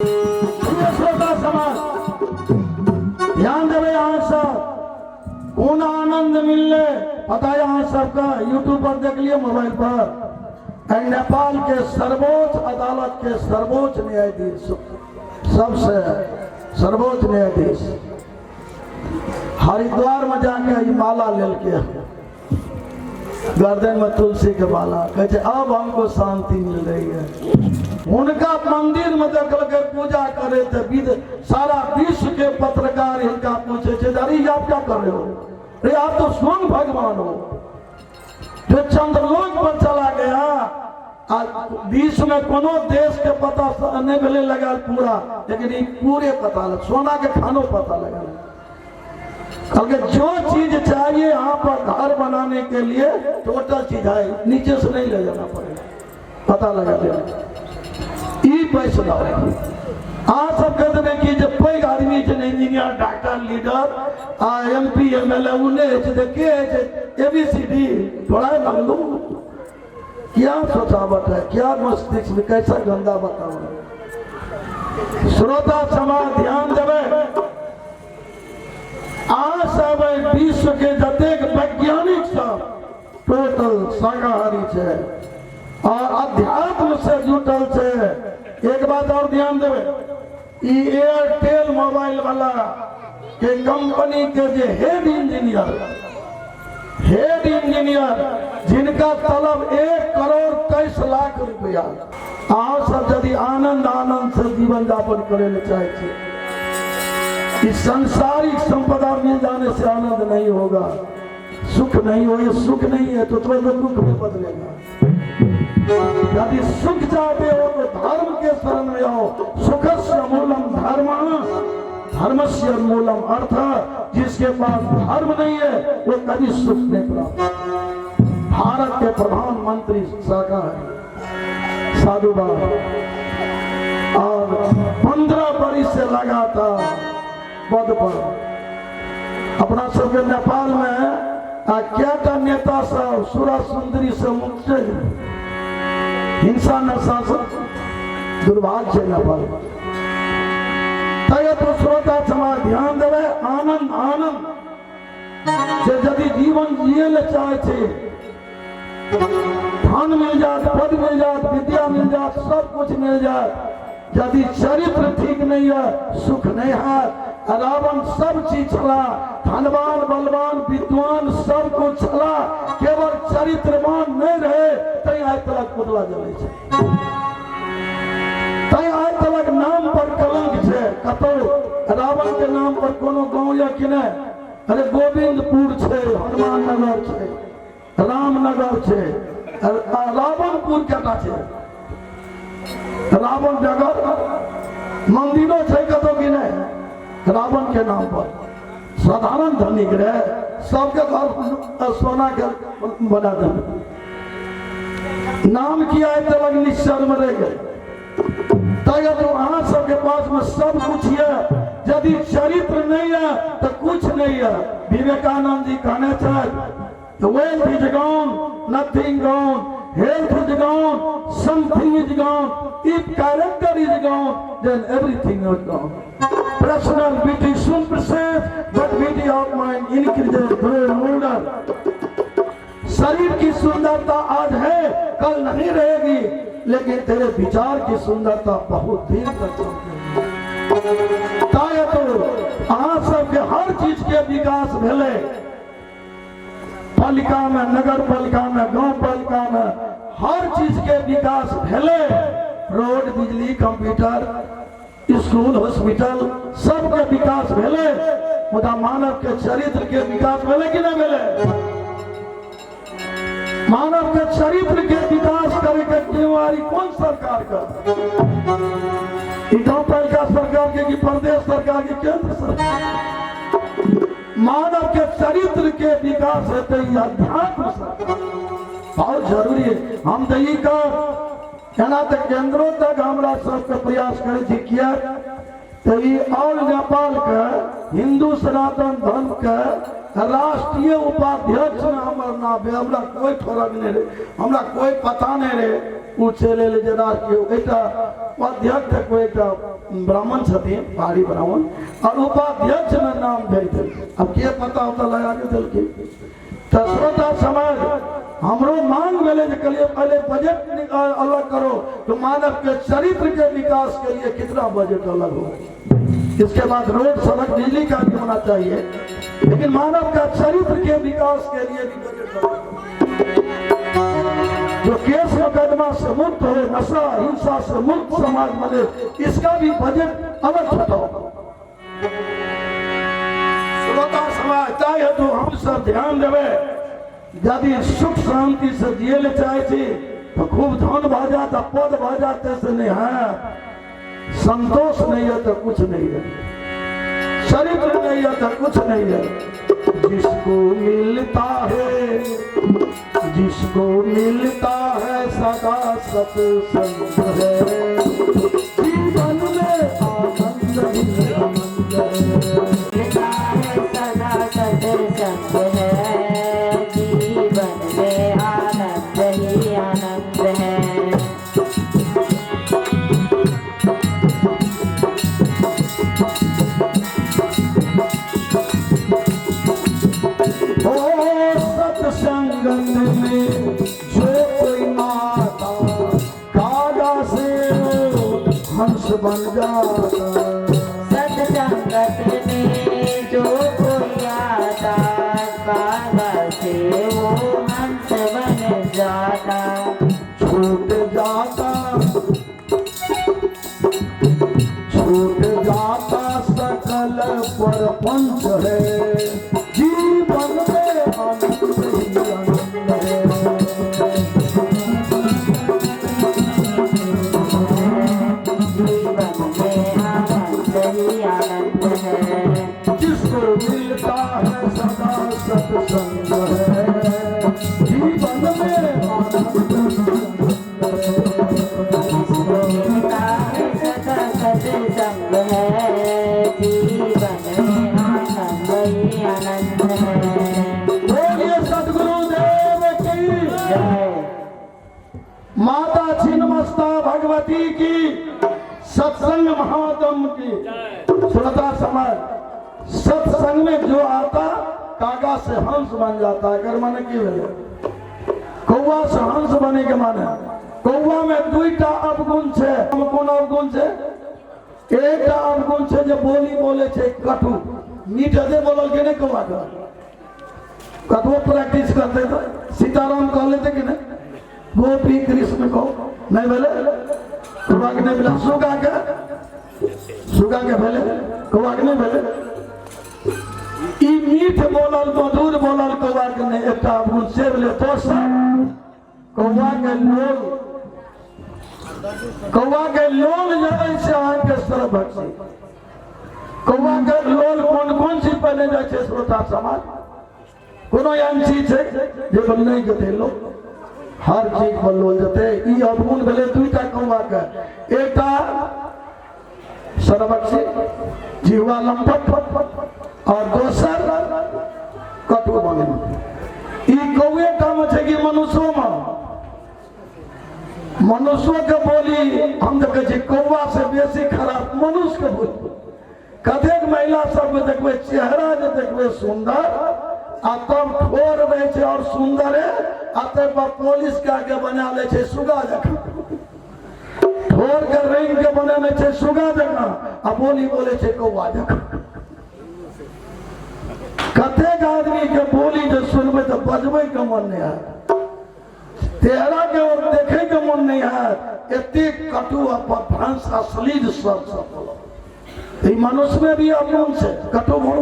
प्रिय श्रोता समाज, ध्यान देबै अहाँ सब। कोन आनंद मिललै पता है अहाँ सबके? यूट्यूब पर देख लियौ, मोबाइल पर। एहि नेपाल के सर्वोच्च अदालत के सर्वोच्च न्यायाधीश, सबसे सर्वोच्च न्यायाधीश हरिद्वार में जाके ई माला लेलके हन, गर्दन में तुलसी के माला। कहै छै, अब हमको शांति मिल रही है। हुनका मंदिर में देखलकै पूजा करे तऽ विद सारा विश्व के पत्रकार हिनका पूछे छै, अरे ये आप क्या कर रहे हो? अरे आप तो स्वयं भगवान हो जो चंद्रलोक पर चला गया। आ विश्व में कोनो देश के पता नहीं भेलै लगाल पूरा, लेकिन ई पूरे पता लग, सोना के खानो पता लगल। कहलकै, जो चीज चाहिए यहाँ पर घर बनाने के लिए, टोटल चीज है, नीचे से नहीं ले जाना पड़ेगा। पता लगा लेना। ई वैष्णव। अहाँ सब कह देबै कि जे पैघ आदमी छै ने, इंजीनियर, डॉक्टर, लीडर आ M P, M L A, ओ नहि होइ छै तऽ के होइ छै? ए बी सी डी थोड़ा लगलू। क्या सोचावट है, क्या मस्तिष्क में कैसा गंदा वातावरण। श्रोता समाज, ध्यान देबै। अहाँ सब एहि विश्व के जतेक वैज्ञानिक सब टोटल शाकाहारी छै और अध्यात्म से जुटल छै। एक बात और ध्यान देबै, ई एयरटेल मोबाइल वाला के कंपनी के जे हेड इंजीनियर, हेड इंजीनियर जिनका तलब 1 करोड़ 23 लाख रुपया। अहाँ सब यदि आनंद आनंद से जीवन यापन करे ले चाहे छी, इस संसारिक संपदा मिल जाने से आनंद नहीं होगा, सुख नहीं हो। ये सुख नहीं है तो तुरंत दुख में बदलेगा। यदि सुख चाहते हो तो धर्म के शरण में आओ। सुखस्य मूलम धर्म, धर्मस्य मूलम अर्थ। जिसके पास धर्म नहीं है, वो कभी सुख नहीं प्राप्त। भारत के प्रधानमंत्री शाकाहारी, साधुवाद। और 15 बरिस से लगातार पद पर। अपना सबके नेपाल में आ क्या नेता सब सुरा सुंदरी से मुक्त छै, हिंसा नशा से दुर्भाग्य छै नेपाल। तैयो तो श्रोता समाज, ध्यान देबै। आनंद आनंद से यदि जीवन जिए ले चाहे छै, धन मिल जात, पद मिल जात, विद्या मिल जात, सब कुछ मिल जात, यदि चरित्र ठीक नहीं है, सुख नहीं है। रावण सब चीज छला, धनवान, बलवान, विद्वान, सब कुछ छला, केवल चरित्रवान नहीं रहे। तै आइ तलक पुतला जलै छै, तै आइ तलक नाम पर कलंक छै। कतौ रावण के नाम पर कोनो गाँव या कि नहि? अरे गोविंदपुर छै, हनुमान नगर छै, रामनगर छै, आ रावणपुर केटा छै? रावण नगर मंदिरो छै कतौ कि नहि रावण के नाम पर? साधारण धनिक रहे, सबके घर सोना के बना देने। नाम किया है तलक निश्चल में रह गए। तैयो तो अहाँ सबके पास में सब कुछ है, यदि चरित्र नहीं है तो कुछ नहीं है। विवेकानंद जी कहने छथि, The wealth is gone, nothing gone. Health is gone, something is gone. If character is gone, then everything is gone. Personal beauty soon persists, but beauty of mind increases growing older. शरीर की सुंदरता आज है, कल नहीं रहेगी, लेकिन तेरे विचार की सुंदरता बहुत दिन तक चलती। ताय तो अहाँ सबके हर चीज के विकास भेलै, पालिका में, नगर पालिका में, गांव पालिका में हर चीज के विकास भेलै। रोड, बिजली, कंप्यूटर, स्कूल, हॉस्पिटल, सबके विकास भेलै, मुदा मानव के चरित्र के विकास भेलै कि नहि भेलै? मानव के चरित्र के विकास करे के जिम्मेवारी कौन सरकार का? ई गांव पालिका सरकार के कि प्रदेश सरकार के, केंद्र सरकार? मानव के चरित्र के विकास हेतै ई अध्यात्म सरकार बहुत जरूरी है। हम तऽ ई कह एना तऽ केंद्रो तक हमरा सबके प्रयास करै छी, किया तऽ ई ऑल नेपाल के हिंदू सनातन धर्म के राष्ट्रीय उपाध्यक्ष में हमर नाम है। हमरा कोई फर्क नहीं रहे, हमरा कोई पता नहीं रहे। ओ चलि एलै जे राष्ट्रीय एकटा अध्यक्ष कोइ एकटा ब्राह्मण छथिन, पहाड़ी ब्राह्मण, और उपाध्यक्ष में नाम भेज देलकै। अब के पता ओतऽ लगा के देलकै। तऽ श्रोता समाज, हमरो मांग भेलै जे कहलिए पहले बजट अलग करो तो मानव के चरित्र के विकास के लिए कितना बजट अलग हो। इसके बाद रोड सड़क बिजली का भी होना चाहिए, लेकिन मानव का चरित्र के विकास के लिए भी बजट अलग हो। जो केस मुकदमा से मुक्त हो, नशा हिंसा से मुक्त समाज बने, इसका भी बजट अलग छुटाओ। श्रोता समाज, ताहि हेतु हम सब ध्यान देबै। यदि सुख शांति से जिये ले चाहे छी तो खूब धन भऽ जायत आ पद भऽ जायत से नहीं है, संतोष नहीं है तो कुछ नहीं है, चरित्र नहीं है तो कुछ नहीं है। जिसको मिलता है, जिसको मिलता है सदा सत्संग है, जीवन में आनंद ही आनंद है। मिलता है सदा सत्संग है, जीवन में आनंद ही आनंद है। ओ सत्संगत में जो कोई आता, कागा से हंस बन जाता। सत्संगत में जो कोई आता, कागा से वो हंस बन जाता। छूट जाता, छूट जाता सकल परपंच है, जीवन में आनंद ही आनंद है। जीवन में आनंद ही आनंद है। जिसको मिलता है सदा सत्संग है, जीवन में आनंद ही आनंद है। जिसको मिलता है सदा सत्संग है, जीवन में आनंद ही आनंद है। बोलिए सदगुरुदेव की जय। माता छिन्नमस्ता भगवती की, सत्संग महात्म की। श्रोता समाज, सत्संग में जो आता कागा से हंस बन जाता है। एकर माने की भेलै? कौआ से हंस बने के माने कौआ में दुईटा अवगुण छै। कोन अवगुण छै? एकटा अवगुण छै जे बोली बोले छै कटु, मीठ जे बोलल के नहि कौआ के, कतबो प्रैक्टिस करते तो सीताराम कह लेते कि नहीं, गोपी कृष्ण को नहीं भेलै, कौआ के नहीं भेलै, सुगा के, सुगा के भेलै, कौआ के नहीं भेलै। ई मीठ बोलल मधुर बोलल कौआ के नहीं, एकटा अवगुण से भेलै। दोसर कौआ के लोल, कौआ के लोल जे अछि से अहाँके सर्वभक्षी। कौआ के लोल कोन कोन चीज पर नहि जाइ छै? श्रोता समाज, कोनो एहन चीज छै जे पर नहि जेतै लोल? हर चीज पर लोल जेतै। ई अवगुण भेलै दुईटा कौआ के, एकटा सर्वभक्षी जिहवा लम्पट और दोसर कटु बने। ई कौए टा मे छै कि मनुष्यो मे? मनुष्यो के बोली हम देखै छी कौआ से बेसी खराब मनुष्य के बोली। कतेक महिला सबके देखबै चेहरा जे देखबै सुंदर आ तब ठोर रहै छै और सुंदरे, आ तब पर पॉलिश कए के बना लै छै सुगा जकाँ, ठोर के रंग के बनेने छै सुगा जकाँ आ बोली बोले छै कौआ जकाँ। कतेक आदमी के बोली जे सुनबै तऽ बजबै के मन नहि हैत, चेहरा के और देखे के मन नहीं हैत, एतेक कटु अपभ्रंश अश्लील शब्द सब बोलत। ई मनुष्य में भी अवगुण छै कटु बोल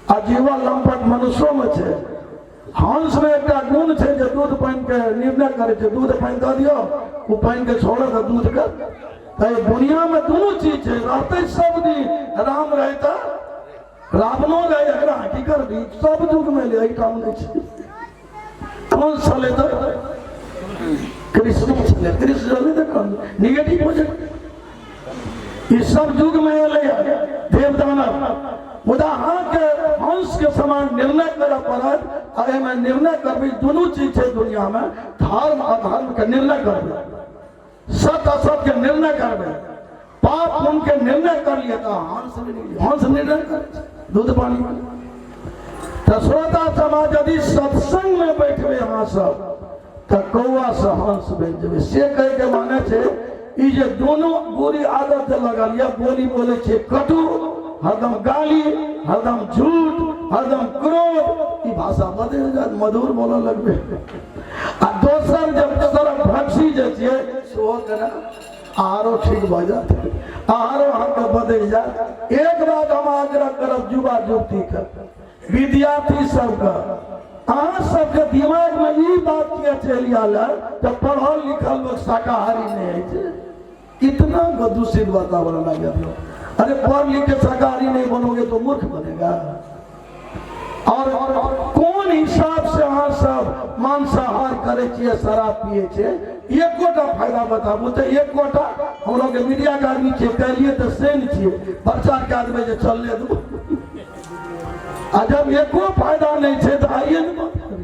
आ जीवा लंपट मनुष्यो में छै। हंस में एकटा गुण छै जे दूध पानि के निर्णय करै छै, दूध पानि दऽ दियौ ओ पानि के छोड़त आ दूध के। तऽ दुनिया में दुनू चीज छै, रहतै सब दिन राम रहै तऽ रावणो रहै, एकरा की करबी, सब युग में एलै, एहिठाम नहि छै। कौन छलै तऽ कृष्ण छलै, कृष्ण छलै तऽ कौन निगेटिव हो जाए। ई सब युग में एलै देव दानव, मुदा अहाँके हंस के समान निर्णय करऽ पड़त आ एहिमे निर्णय करबै। दुनू चीज छै दुनियामे, धर्म अधर्म के निर्णय करबै, सत्य असत्य के निर्णय करबै, पाप पुण्य के निर्णय कर लिअ तऽ हंस बनि गेलियै। हंस निर्णय करै छै दूध पानी। तऽ श्रोता समाज, यदि सत्संग में बैठबै अहाँ सब तऽ कौआ से हंस बनि जेबै। से कहैके माने छै ई जे दोनों बुरी आदत जे लगल यऽ, बोली बोलै छियै कटु, हरदम गाली, हरदम झूठ, हरदम क्रोध, ई भाषा बदलि जायत, मधुर बोलऽ लगबै। आ दोसर जे तरफ भक्षी जे छियै सेहो केना आहारो ठीक भऽ जायत, आहारो अहाँके बदलि जायत। एक बात हम आग्रह करब युवा युवतीके, विद्यार्थी सबके, अहाँ सबके दिमागमे ई बात किया चलि आयल है जे पढ़ल लिखल लोक शाकाहारी नहि होइ छै? इतना दूषित वातावरण आ गया। अरे, पढ़ लिख के शाकाहारी नहीं बनोगे तो मूर्ख बनेगा। और कोन हिसाब से अहाँ सब मांसाहार करै छियै, शराब पियै छियै? एकोटा फायदा बताबू तऽ, एकोटा। हम लोग मीडिया के आदमी छियै, कहलियै तऽ से नहि छियै, प्रचार कए देबै जे चलने दू। आ जब एको फायदा नहि छै तऽ आइए ने बात करी।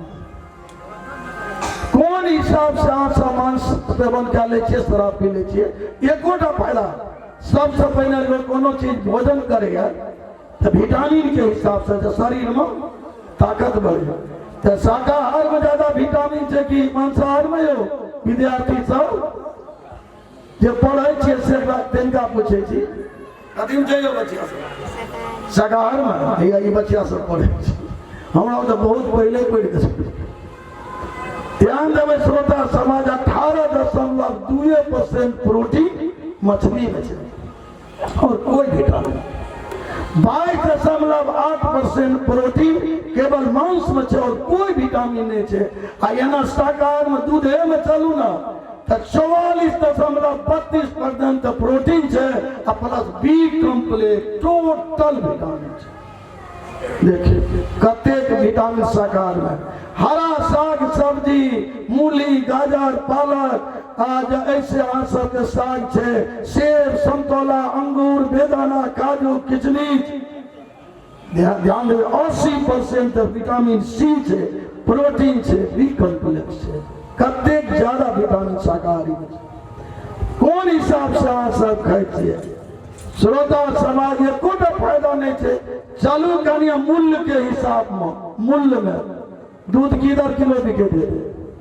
कोन हिसाब से अहाँ सब मांस सेवन कए लै छियै, शराब पी लै छियै? एकोटा फायदा? सबसँ पहिने लोक कोनो चीज भोजन करैया तऽ विटामिन के हिसाब से जे शरीरमे ताकत बढ़े। तऽ शाकाहारमे ज्यादा विटामिन छै कि मांसाहारमे यौ? विद्यार्थी सब जे पढ़ै छियै से तिनका पूछै छी। कथीमे छै यौ बचिया सब? शाकाहारमे। हैया ई बचिया सब पढ़ै छै, हमरा तऽ बहुत पहिले पढ़ि कऽ। ध्यान देबै श्रोता समाज, 18.2% प्रोटीन मछलीमे छै और कोई विटामिन। 22.8% प्रोटीन केवल मांस में छै और कोई विटामिन नहीं छै। आ एना शाकाहार में दूधे में चलू ना तऽ 44.32% प्रोटीन छै आ plus B complex, total vitamin छै। देखिए कतेक विटामिन शाकाहार में। हरा साग सब्जी, मूली, गाजर, पालक, आ जे ऐसे अहाँ सबके साग छै, सेब, समतोला, अंगूर, बेदाना, काजू, किशमिश, ध्यान देबै, 80% विटामिन सी छै, प्रोटीन छै, बी कॉम्प्लेक्स छै। कतेक ज्यादा विटामिन शाकाहारी में छै। कोन हिसाब से अहाँ सब खाइ छियै श्रोता समाज? एकोटा फायदा नहि छै। चलू कनि मूल्य के हिसाब में, मूल्य में दूध की दर किलो बिके देते?